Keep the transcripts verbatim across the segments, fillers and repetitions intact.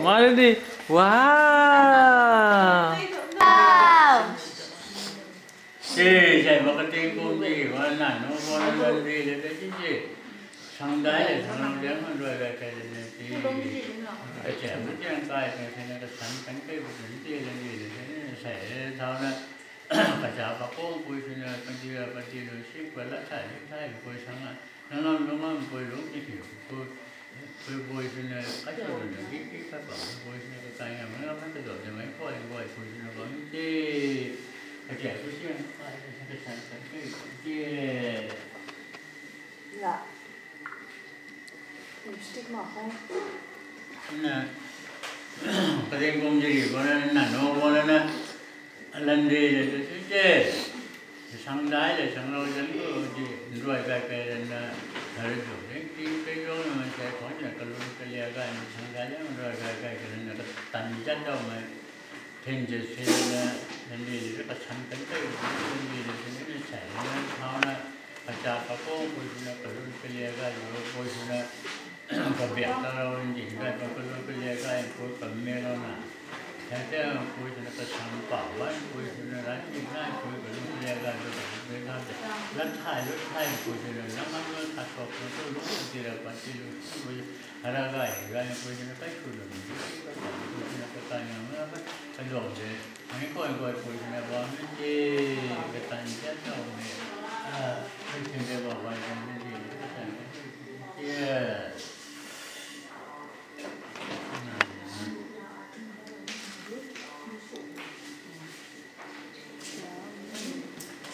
Mari di. Wow. Sangdai le sanglou liang man rui gay kai le ti. Kacham tiang kai kan thena kasan kan kai bu kan ti le ni le thena sai le thau na. Kacha pa kong pui swna panti ra panti lu sip pa la thai thai pui sang a. Nangam lungam pui lung ti thiu pui pui swna kacha luna ki ki ka pa pui swna kakai ngam na kan ta do de mai pui pui pui swna bam ti. Kacha tu siang kai kasan kan kai ti. Lipstick ma ho. Na, kading kum di bo na, na no bo na na. Alan di le tu si te. Sangdai le sanglou zan ko di, nruai kai kai na, na ri tu ding. Pei zong na mei sai khou na kalun kalia gay mei sang gay liang rui gay gay kalun na katan zat daumei. Thin je se na, nandi de kasan kan tei, nandi de se na sai na thau na, kacha kapung pui swna kalun kalia gay pui swna, kabiak ta rau nji gay pui kalun kalia gay pui kamei rau na. Hei te pui swna kasam pau wan pui swna ran nji gay pui kalun kalia gay pui kalun kalia gay. Lat thai, lat thai pui swna, lam lam lat thai sop na tu lu ti ra pan ti lu pui. Hara gay, gay pui swna kai sw lu ni, pui swna kakai na, na, na, kaduang de. Ani koi koi pui swna bam ni ti, katan tia tau ni. Ah, pui swna bam bam ni ti, katan tia.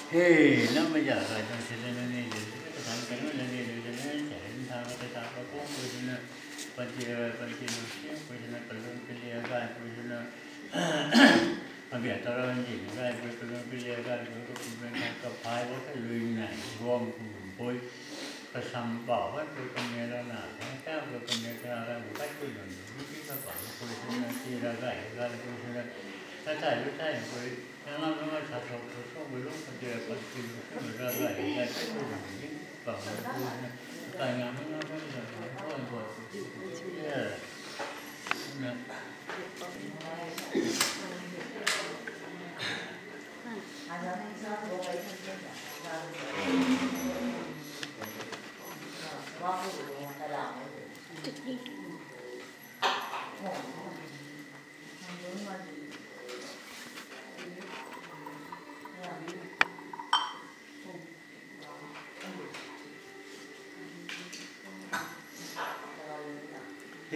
He, lam mei za gay tuang se le na ni le, katan kan na ni le, le na sa, rin tha na kata kapung pui swna, panti, panti lu si pui swna, kalun kalia gay pui swna, abia ta rau nji gay pui, kalun kalia gay pui, kapung pui, kaphai wo kalui nai, guang pui, kasam pau wan pui, kamei rau na, kata pui, kamei kara gay pui, kai pui lun, ni ti kapang pui swna, ti ra gay, gay pui swna, katai lu tai pui,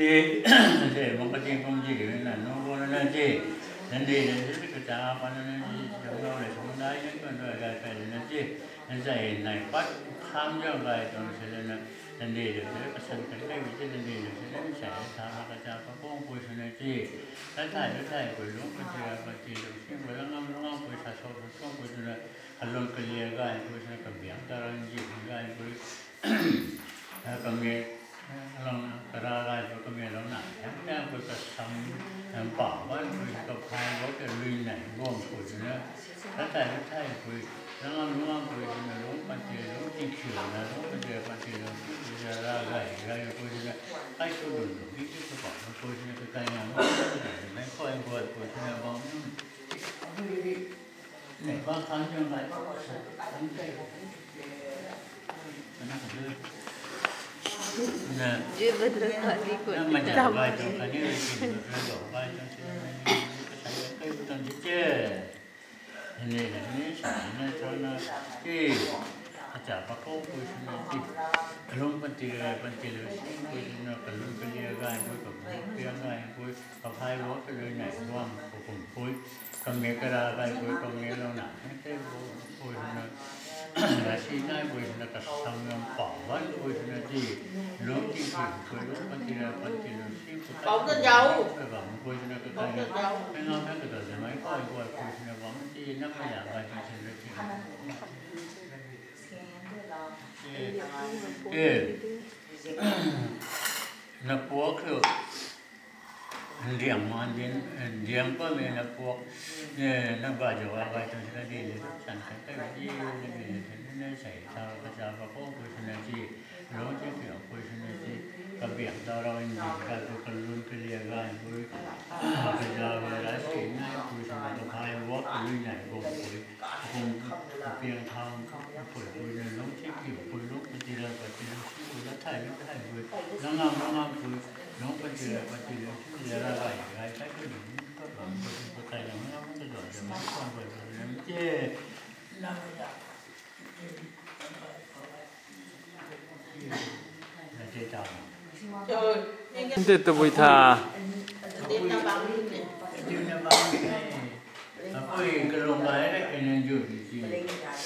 He, se, makating kum ji, na, nu, bo, na, na, ji. Nandi, na, ji, ka, cha, pa, na, na, ji, jam, na, le, sum, dai, na, ka, na, ga, ka, na, ji. Na, zai, nai, pat, kham, jam, gai, tong, se, na, nandi, le, se, kasan, kan, kai, ji, nandi, le, se, na, sai, sa, na, ka, cha, pa, kong, pui, se, na, ji. Na, thai, na, thai, pui, lung, pa, ji, pa, ji, lung, si, pui, la, ngam, ngam, pui, sa, so, so, so, pui, se, na, kalun, kalia, gai, pui, se, na, kabiang, ta, ran, ji, gai, pui. Kamei, alung kara gay pui kamei lou na, hei ta pui kasam, pau wan pui kaphai wo kalui nai guang pui swna, katai katai pui, nang am nang am pui swna lung panty lung tingkhiu na lung panty panty lung tingkhiu na ra gay gay pui swna, kai sw lun lun tingkhiu kapang pui swna kakai na lung mei khou guay pui swna bam nunc. Kalung panty, panty lou si pui swna, kalung kalia gay pui, kapui pia gay pui, kaphai wo kalui nai guang, kakum pui, kamei kara gay pui, kamei lou na, tei wo pui swna, rasi nai pui swna, kasam nang pau wan pui swna ti, lung tingkhiu pui, lung panty ra panty lou si pui, pau ta zau, kabam pui swna, kakai na, pau ta zau, pengam peng kata zamei koi koi pui swna, bam ti, nam maya gay pui swna ti. Eh, eh, na puak khou, ndiang man din, ndiang pa mei na puak, eh, na ba jaw a bai tun sina di le, san kan kai di le, le, le, le, le, sai, sa, ka, sa, ka, ko, ko, sina di, lung ti ti, ko, sina di, kabiak ta rau in di, ka, ko, kalun, kalia, gay, ko, kaza, gay, ra, si, nai, ko, sina, kaphai, wak, kalui, nai, ko, ko, kum, kapiang thang, pui pui na lung si kiu pui lung pui tira pui tira si pui la thai lung thai pui la ngam la ngam pui lung pui tira pui tira si tira la gay gay thai pui lung pui tira pui tira pui tira ngam la ngam pui tira pui tira pui tira pui tira pui tira. Nte tabui tha. Apui kalung gay na kena nzu di si.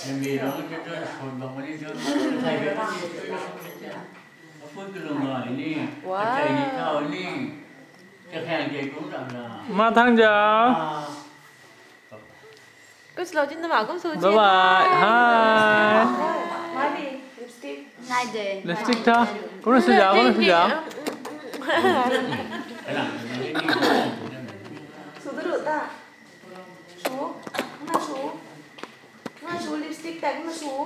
Nami rong te tu sot bang ni tu. Thai be. Apui kalung gay ni. Wow. Thai ni thau ni. Kakhan ke kum ram na. Ma thang ja. Ah. Kum slow chin na ma kum slow chin. Bye bye. Hi. Hi. Mari, lipstick. Ngai de. Lipstick tha. Kuna suja, kuna suja. Su dulu ta. Su. Kuna su. Kuna su lipstick ta kuna su.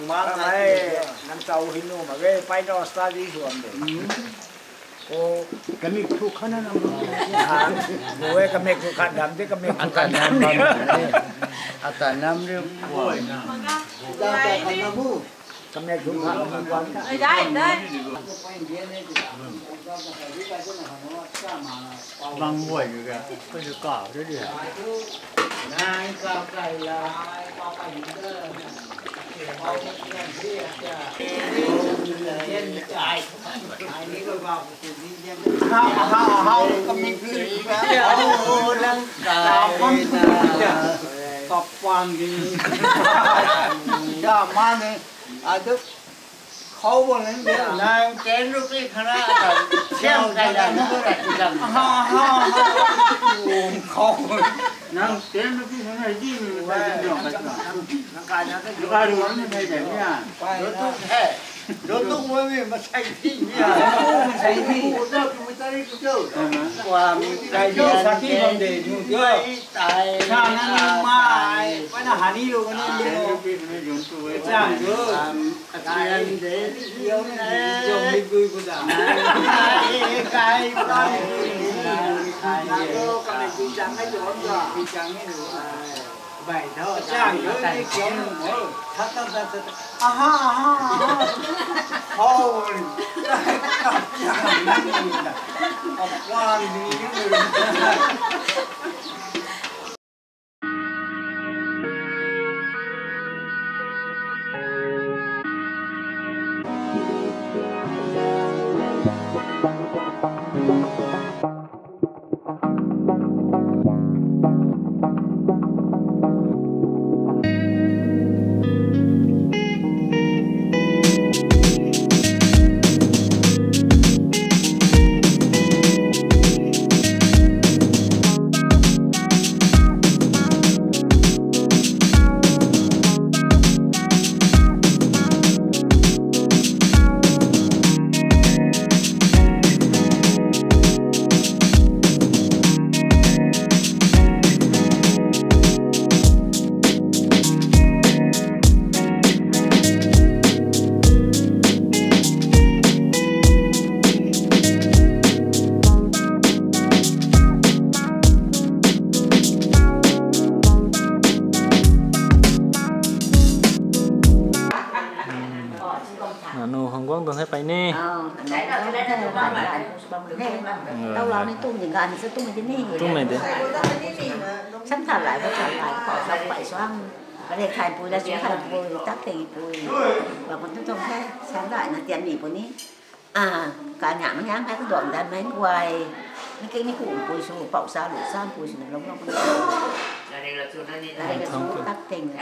Mang ai, nang tau hei nu mak ge, pai no study suam de. Ko kamik thu khana nam. Ha, bu e kamik thu khan dam de, kamik thu khan dam. Ata nam de. Kamik thu khan dam. Ai dai dai. Bang guay ge, ko ju ka de de. Nai ka kai la. How, how, how coming to you? How lang kapan di. Ya mane, adu khou bang nang de. Nang ten rupee khana siam kai la na ko rai jam. Ha ha ha. Khou. Nang ten rupee khana di ni kai jam. Nang kai na ka. Nang kai ru ni kai jam ya. Ru tu hai. Dou tu wo mi masai thi ni. Masai thi. Kwa mi kai jo saki bam de nu jo. Tai. Sa na ni mai. Pai na hani lo ni lo. Chang jo. Atrian de. Yo ni. Jong ni gui gu da. Kai kai. Kai. Kai. Kai. Kai. Chang ni jo. Chang ni lo. Bai tho, chang yo ni kiam mo. Tha, tha, tha, tha, tha. Aha, aha, aha. Hou. Apuan ni. Nanu hangguang tuang hei pai ni. Tau lau ni tung ni gan se tung di ni. Tung mei de. Sam tha lai, ba tha lai, ko sa pai suang. Ba le khai pui la, su khai pui, tak tei pui. Ba kun tu tong he, sam lai na tian ni pui ni. A, ka nya ma yang khai ka duang dan mai guay. Ni ke ni ku pui su, pau sa lu sa pui su na long long pui. Are la su tak tei ni.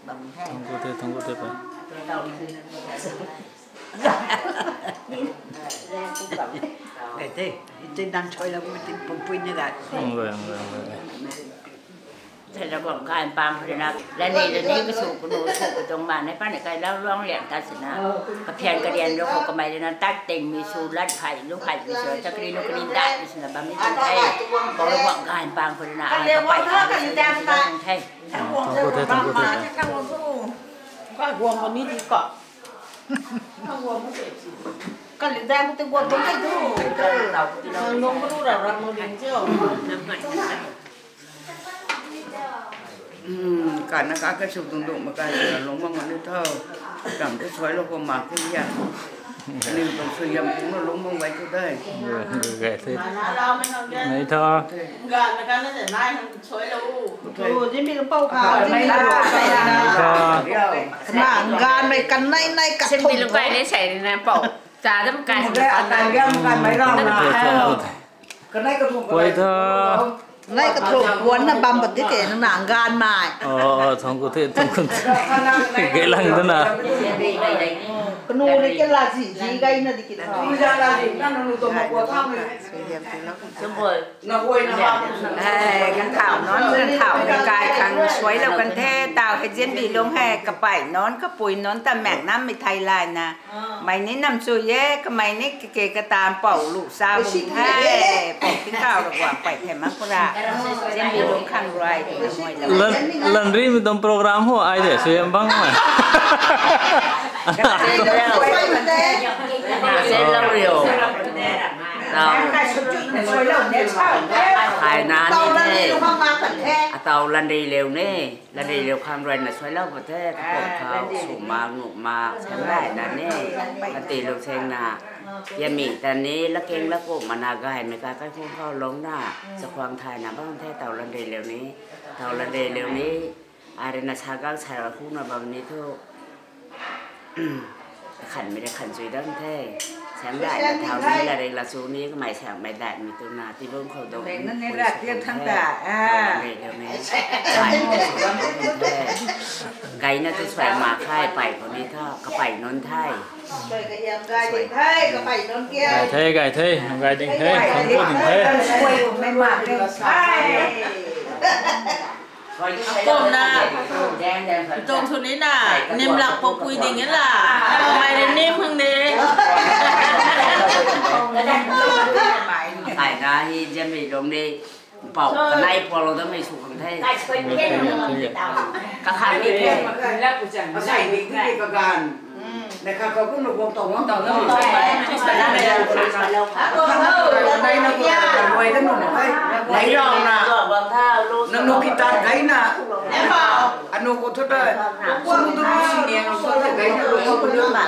Bam he. Thang ku the, thang ku the pa. Te te, te dan choi la ku ti pum pui ni da. Ang loi, ang loi, ang loi. Thei la guang kai pang khou na, la ni la ni ka su ku nu su ku tuang ma nei pa nei kai lau luang liang ta si na. Ka phian ka rian lu khou kamei na tak ting mi su lat phai lu phai mi su tak ri lu ka ri dai mi su na bam ni tuang thei. Kou la guang kai pang khou na, ai ka pai ka ri su na tuang thei. Thang ku the, thang ku the pa. Ka guang ka ni di ka. Ka li dai ko te guang ko te tu. Nang nung ko ra ra mo ding jo. Ka na ka ka su dung dung ma ka na lung ma ngan ni tho. Kam te soi lo ko ma ke ya. Aniu tuang suaihiam kungna lungc bam gay tu de. Gay the. Nei tho. Gan na gan na de nai hang suai lo. Tu, Jinbi lungc pou kha, Jinbi lungc pou kha. Nei tho. Na, ganmei kan nei nei ka thum. Jinbi lungc kai nei sei na pou. Cha dam kai. Kum de, akai gam kai mai rau na. Kanei ka thum. Poi tho. Nei ka thum, puan na bam pat di te, na, na ganmei. Oh, oh, thong ku the, thong ku the. Gay lang tu na. Kanu ni ke la zi, zi gay na di ki tho. Suaihiam tu lo. Suaihiam tu lo. Samboi. Na huai na ha. Hei, kan thau nunc, kan thau nunc kai khang suai lou kan the, tau hei Jinbi lungc hei, kapei nunc, kapui nunc ta maek nam mi thei lai na. Mei ni nam chu ye, kamei ni keke katam pou lu sa bum the, pou tingkauh ra guang pei the mak pura. Jinbi lungc khang rui, tu na huai lou. Lan, Lanri mi tuang program ho ai de, suaihiam bang ma. Sen lau rio. Tau. Hai na ni the. Atau Lanri leu ne. Lanri leu khang rui na suai lou pat the, kapum khou, sw mak, nuh mak, sang dai na ne. Kati lou seng na. Yami ta ni, lakeng lakum mana gaymei ka kaikhung khou lungc na. Chakhwang thay na bam the, tau Lanri leu ni. Tau Lanri leu ni. Ai rui na sa gak sa ra hu na bam ni thu. Khanmei rui khan chui dam the. Sang dai na thau ni la rei la chu ni kamei sangmei daihmei tu na ti bam khou dong. Leng na ne ra tian thang ta. Tau Lanri leu ni. Ai, the. Gay na tu suai mak khe, pei khou ni tho, kapei nunc the. Suai kahiam gay ding the, kapei nunc kia. Gay the, gay the, gay ding the, thang ku ding the. Suai mei mak ding the. Kum na, tuang sw ni na, nim lak pou pui ding e la. Mei rui nim hang de. Kai na hi Jinbi lungc ni. Pou, kanei pou lou dam mei sw khang the. Kakhang ni the. Asei ni tu kagan. Na kha ka kum na guang tau guang tau na. Kanei na kum na guang tau na. Nei rau na. Nang nu kitan gay na. Anu ko thu ta. Sunu tu si niang ko thu gay na.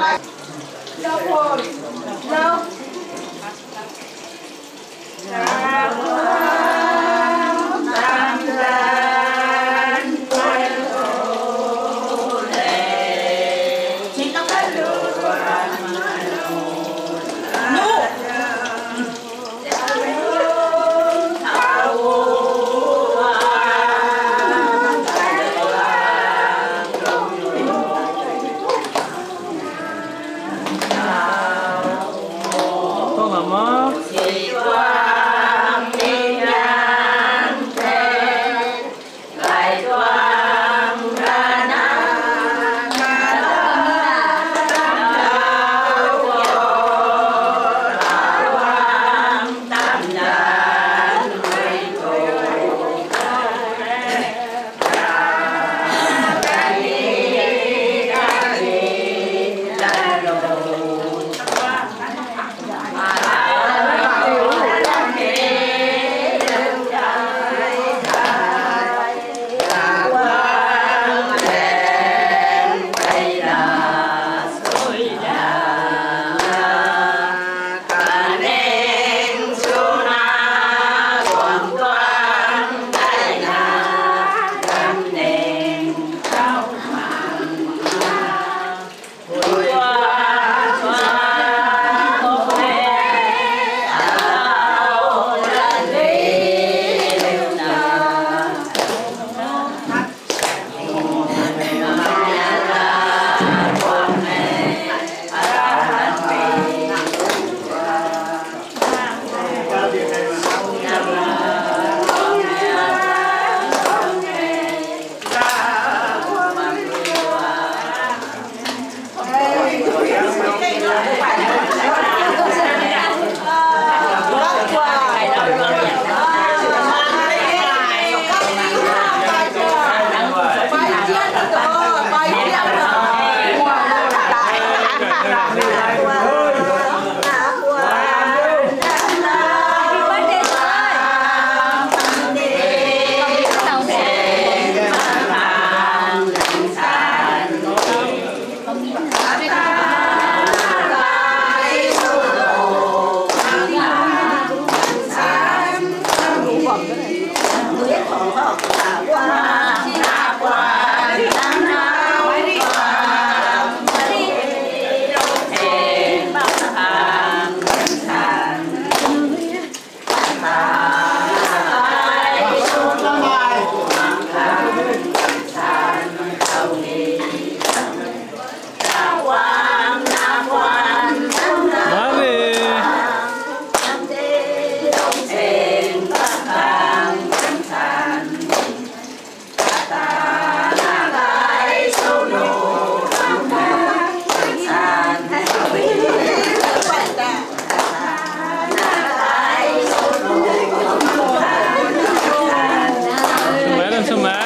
Sumai, sumai.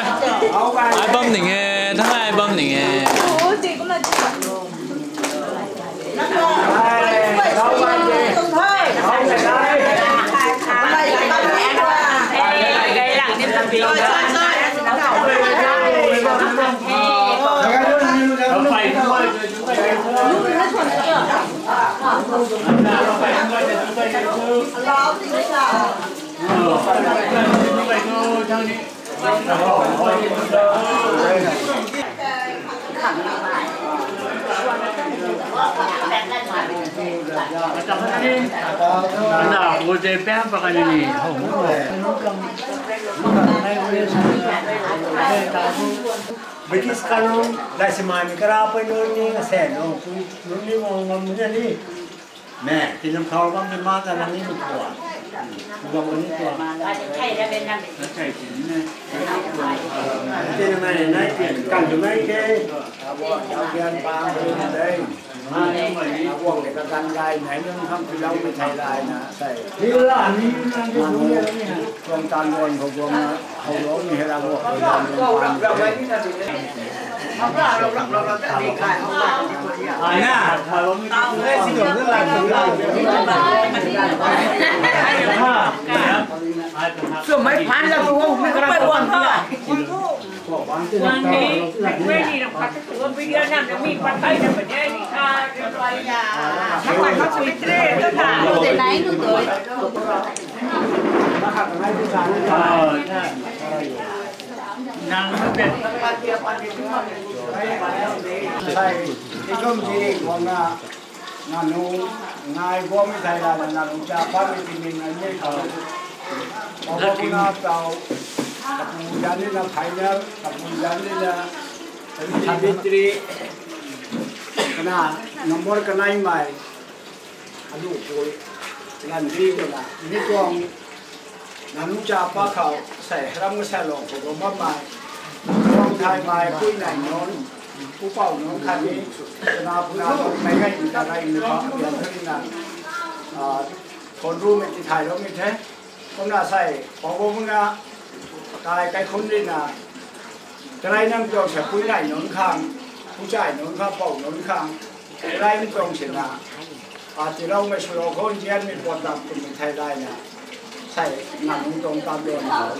Ai bam ning e, thang ai bam ning e. British kanun, lai simani kara pui nunc ni, ase nunc, nunc ni mo ngam ni. Me, tinam thau bam ni ma ta nang ni tua. Tua ni tua. Tinam nai nai, kan tu nai ke. Abo, yau bian pa, dei. Abo, ke ka kan lai, nai nung kham tu yau mi thai lai na, sai. Ni la, ni na, ni na, ni na. Tuang tan luan khou guang na, khou luan ni hei lam guang, khou luan ni pan ni. Sai, ikum ji guang na, nanu, ngai guang mi thai la, nanu cha pa mi ti mi ngai mi thau. Pabuna tau, kapu jani na final, kapu jani na Savitri, kana number kanei mei. Alu pui, lan ri guna, ni tuang, nanu cha pa khou, sai, ram ka sai lou khou bam bam mai. Tuang thai mai, pui nai nunc, pu pau nunc khat ni, kana puna nunc, mei ngai ni ta rai ni khou, abian thari na, ah, thon ru mei ti thai lou mei the. Kumna sai, pau bam na, kai, kai khun ri na, Terai nam tuang sa pui nai nunc khang, pu chai nunc khang, pau nunc khang, terai nam tuang sina, a, tiloumei swlou khou nzianmei puat dam twmei thai lai na, sai, nang nunc tuang tan duan khou,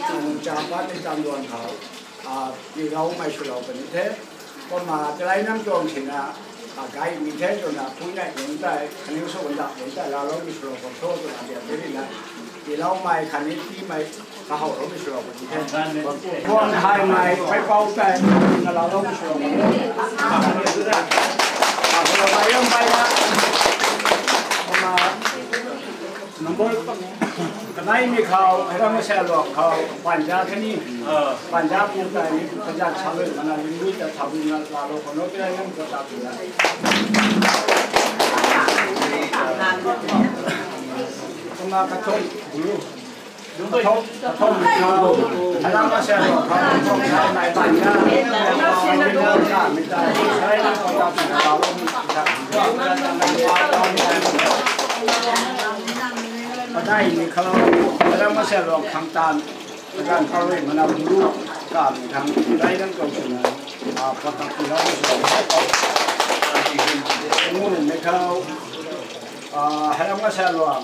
nang nunc cha pa ni tan duan khou, a, tiloumei swlou puni the. Kumna terai nam tuang sina, a, gaymei the twna pui nai nunc tei, kaniw sw ndap nunc tei, laloumei swlou khou tho twna diam de ri na, tiloumei khatni tiimei, Kahow lou mi sw lou kan the. Guang thai mai, pai pau tei, na lou lou mi sw lou kan the. Ah, sw lou mai yam pai na. Kumna, number, kanei mi khou, hei ram sa luang khou, panja kani, panja pu tei, panja sa lou, mana lim lui ta sa lou, na lou lou kan the, kani ram ko ta pu na. Kumna kathum, bulu. Padeih ni khou, ram masa luang khang tan, padeih khou rui mana bulu, kam khang, rai ram khou swna, ah, patak ni ram swna, ngu ni khou, ah, ram masa luang,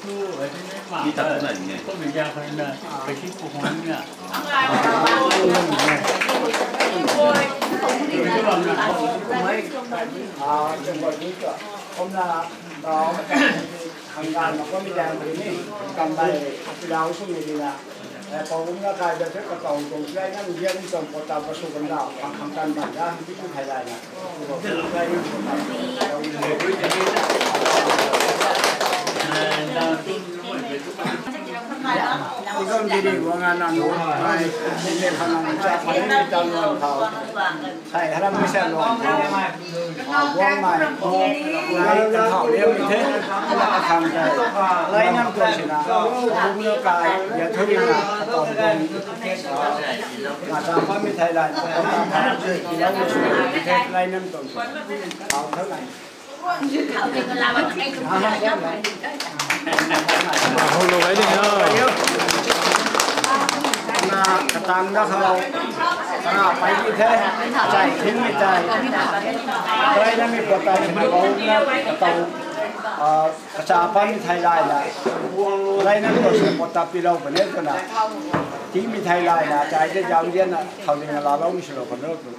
Mi tat na ni. Kumna, hanggan na kum mi dang ni, kan bai, pilau sw ni na. Pau na kai da the ka tau tau lai na, nzian tau pota pa sw kan da, hang hang kan ban da, hang ti kan thai lai na. Kum di di wang na nu, ai, ni le kan na cha pa ni ta nu thau. Sai haram ni sa lo. Guang mai, nai kan thau liam ni the, na ka khang kai. Lai nam tuang si na, bung na kai, ya thu ni na, ka tau tuang. Na sa pa mi thai lai, na ka khang kai, ya thu ni na, lai nam tuang si. Thau thau lai. Hou lou gay ding o. Na katang da khou, na pai ni the, chai thing ni chai. Lai na mi pota si na bau na katau, ah, kacha pa mi thai lai na. Lai na mi pota pilou pa ne tu na. Ti mi thai lai na, chai de jam dia na, thau ding na la lou mi si lou kan lou tu.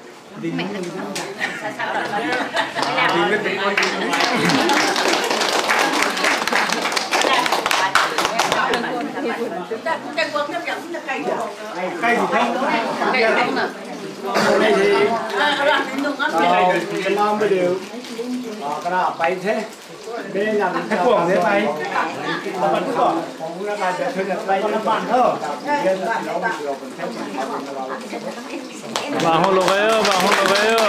Bang hou lou gay o, bang hou lou gay o.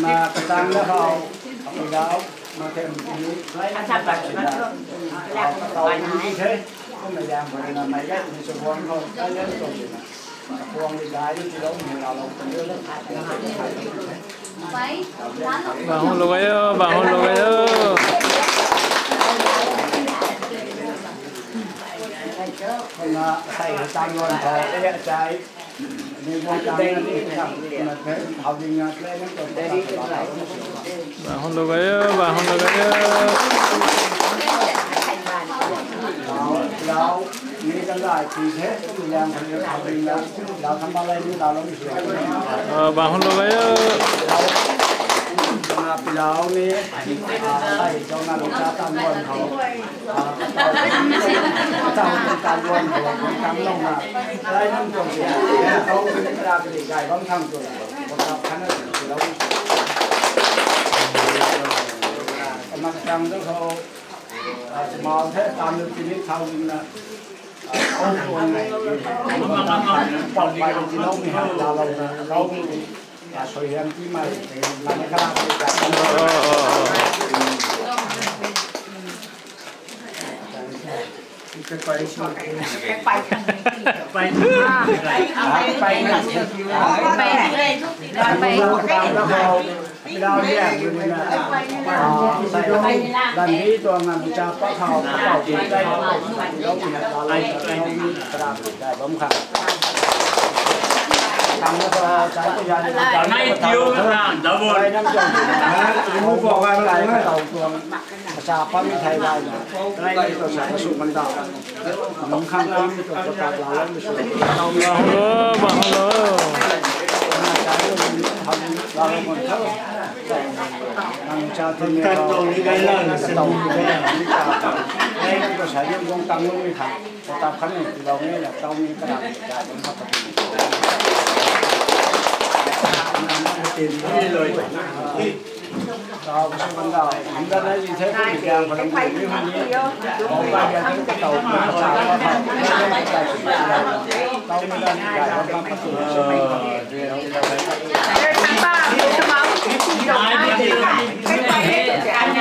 Ma katang na khou, apui dau, ma the, mi, lai na katang na, katau ni the, kum na yang khou na mai gay ni sw buang khou, lai na tuang ni na. Kuang ni dai ni ti lou ni na lou kan lou. Bang hou lou gay o, bang hou lou gay o. Kumna sai katang luan tho, e chai. Bang hou lou gay o, bang hou lou gay o. Ah, bang hou lou gay o. Pilau ni, ah, sai zong na lou cha tan luan tho. Hello, hello.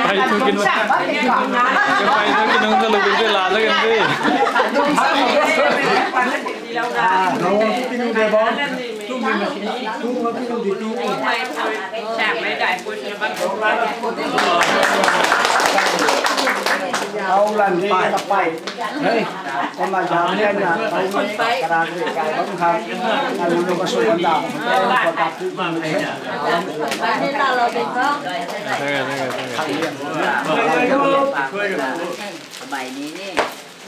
Ai thu kin, ai thu kin nung ka lubin te la la kan de. Au lan pai pai. Hei, kama jam lian na, kara kri kai bam kha, anu lu ka su kan da, ko ta tu bam the.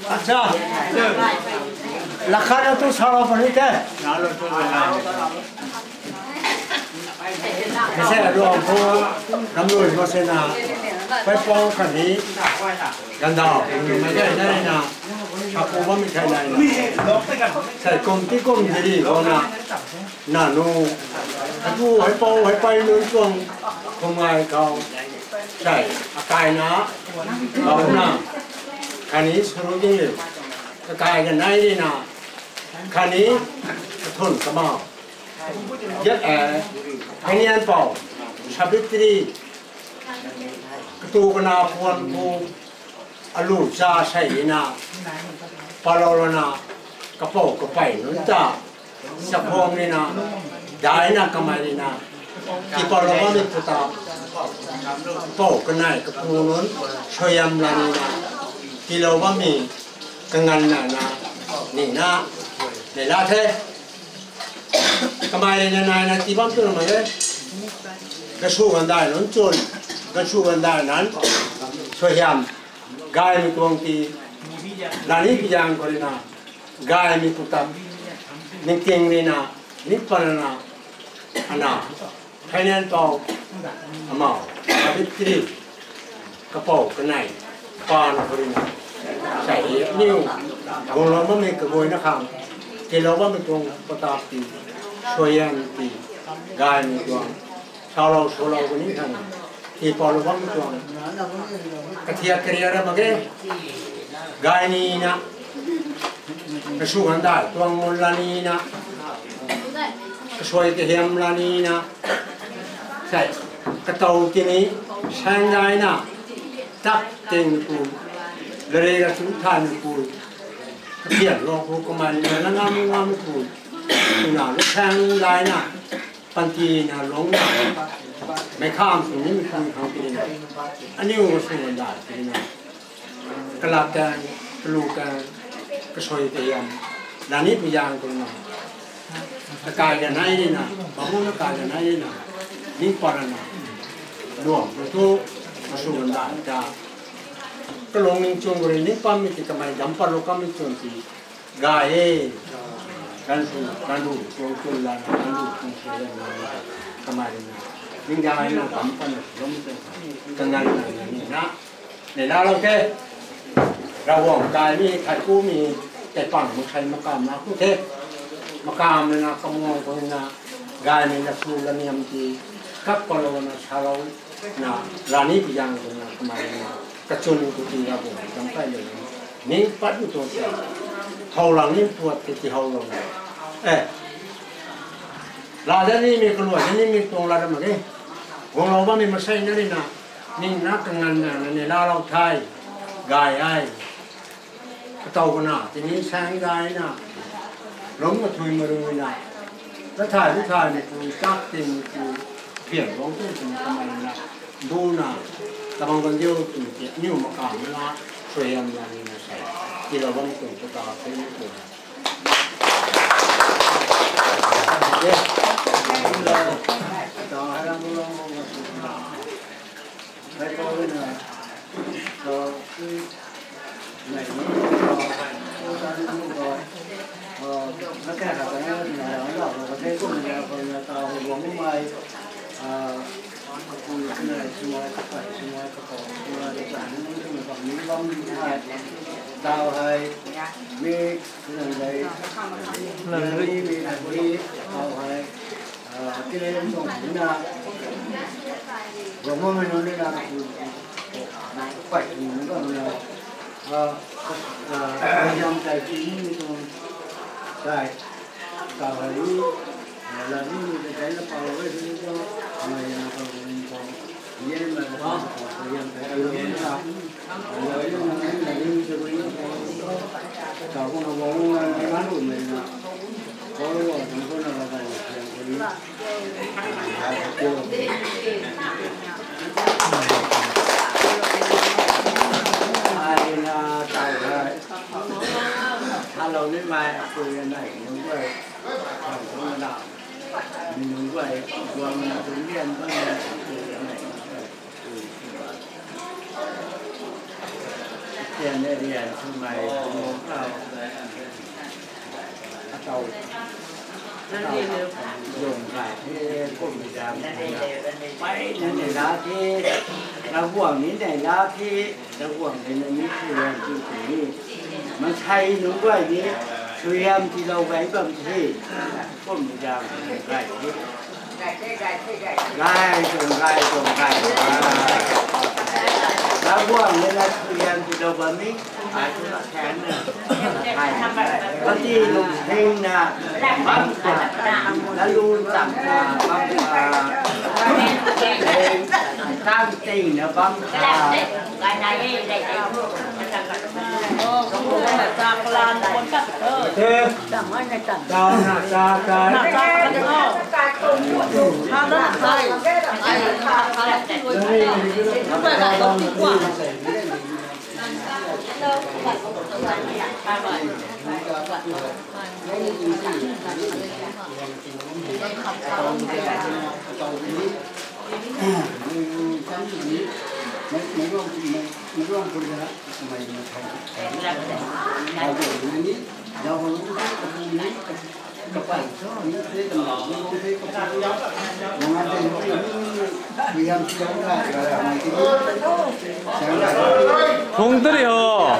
Acha, lakha na tu sara pani the. Kese luang phu, ram lui mo se na, pai pau kani, gandau, mai dai dai na, chapu bam mi khai nai na. Sai kum ti kum diri ho na, nanu, atu hai pau hai pai nun tuang, kum ngai kau, sai, akai na, kau na, kani suru ding liu, kakai ka nai ri na, kani, kathun kamau. Ya, eh, Hanian pau, Savitri, katu kana puan bu, alu cha sai na, palou lana, kapau kapai nunc ta, sakhong ni na, dai na kamai ni na, ki palou bam ni puta, pau kanai kapu nunc, soyam la ni na, ki lou bam ni, kangan na na, ni na, ni la the. Kamai na nai na ti bam tu na ma e. Gasu gandai nunc chun, gasu gandai nan, soyam, gay mi tuang ti, lani piyang ko ri na, gay mi putam, ning ting ri na, ning pan na, ana, Hanian pau, amau, Savitri, kapau kanai, pan ko ri na, sai niu, gong lou bam mi kaguay na khang, ki lou bam mi tuang patap ti, soyam ti, gay mi tuang, salou salou kani khang, ki palou bam mi tuang, kathiak karia ra mak ge, gay ni na, kasu gandai tuang mun la ni na, kasui kahiam la ni na, sai, katau tini, sang dai na, tak ting pu, lare ka chu than pu, kathiak lou pu kamai ni na ngam ngam pu, na lu sang dai na, panti na long na, mei kham sw ni mi khang khang tini na, aniu kasu gandai tini na. Kalak kan, kalu kan, kasui kahiam, lani piyang tu na. Kakai ka nai ni na, bamu na kai ka nai ni na, ning pan na, luang tu tu, kasu gandai ta. Kalung ning chung ri ning pan mi ti kamai dam pan lou kam mi chung ti, gay e, kan su, kan lu, chung chung la, kan lu, chung su la, kamai na, ning gay na, dam pan na, lou mi chung, kangan na, ni na. Ni na lou the, Ravguangc kai mi, thai ku mi, tei pang maksai makam na ku the, makam na na kamuang ko na, gay mi na su la niam ti, kap ko lou na salou, na, lani piyang ko na, kamai na, kachun ku ti Ravguangc dam kai le, ning pat mi tuang sa, hou lang ni puat ti ti hou lou na, eh, la da ni mi kalua da ni mi tuang la da ma de, gong lou bam mi maksai na ni na, ning na kangan na, na ni la lou thai, gay ai, katau kana, tini sang gay na, lung kathui marui na, kathai lu thai ni tu, chak ting ni tu, phian bang tu, tu kamai na, bu na, tabang kan diu tu, ti niu makam na, suaihiam na ni na sai, ti lou bam tu, kata, thei ni tu. Sumai kakai, sumai kakai, sumai kakai, nunc nunc bam ni bam ni hai. Tau hai, mi, nang dei, nang ri, mi nang ri, tau hai. Ah, kile nung nung na, gomma mi nung na, pai nung nung na, ah, ah, yam tai chi nung nung tai. Tau hai, la ni, ni kai la pau hai, ni ko, mai na ko, ni ko, ye mai ko, ko yang kai, ni na, la ni, ni na, ni ko, ni ko, tau ko na, ko na, ni na, ni na, ko na, ko na, ko na, ko na, ko na, ai na, tau hai. Hello, ni mai, aku yang nai, ni ko. Khang khang na, mi nunc guay, guang na tuang lian bam na tuang lian nei. Tian ne lian sw mei, bung khou, atau, atau, zung gay the, kum zam the, pey na nei la the, Ravguangc ni nei la the, Ravguangc ni na ni sw lian tu tu ni. Maansei nunc guay ni suaihiam tiilou gay bam the. Kum zam gay the. Gay tuang, gay tuang, gay tuang. Ravguangc ni na suaihiam tiilou bam ni. Ai tu na khan na. Ai. Kati lung heng na bam kha. Na lung tang kha bam kha. Heng tang ting na bam kha. Phung tari ho.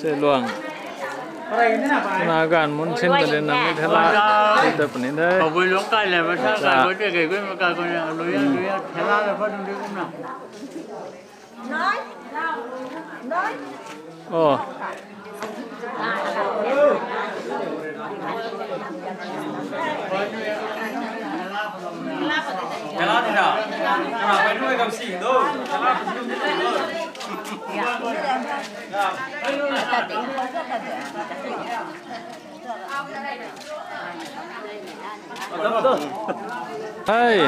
Seluang. Na gan mun sin ta din na mi thala. Tita puni de. Pabui luang kai le, masa kai ko te kai ko, ma kai ko na, luya luya thela le, pa dun de kum na. Oh. Hey.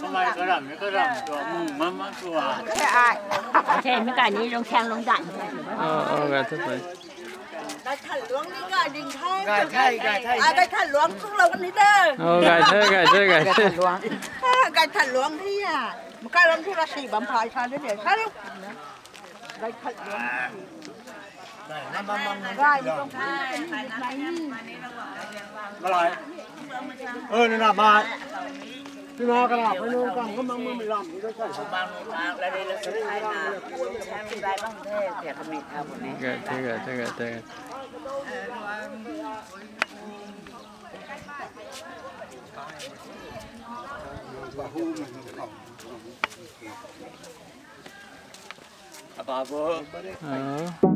Kamei karam ni karam tuang, mung mama tuang. Ai. Thei mi kai ni lung khang lung dan. Oh, oh, gay the, gay. Gay than luang ni gay ding the. Gay the, gay the. Ah, gay than luang chung lou kan ni de. Oh, gay the, gay the, gay the. Gay than luang. Ah, gay than luang ni ya. Makai lam thu ra si bam phai sa de de. Sa lu. Gay khat lou. Gay mi tuang phu ni ni. Malai. Ơ, nana mai. Tina kana, pui nung kam kam mang mang lam ni sa. Gay the, gay the, gay the. Aba bo. Ah.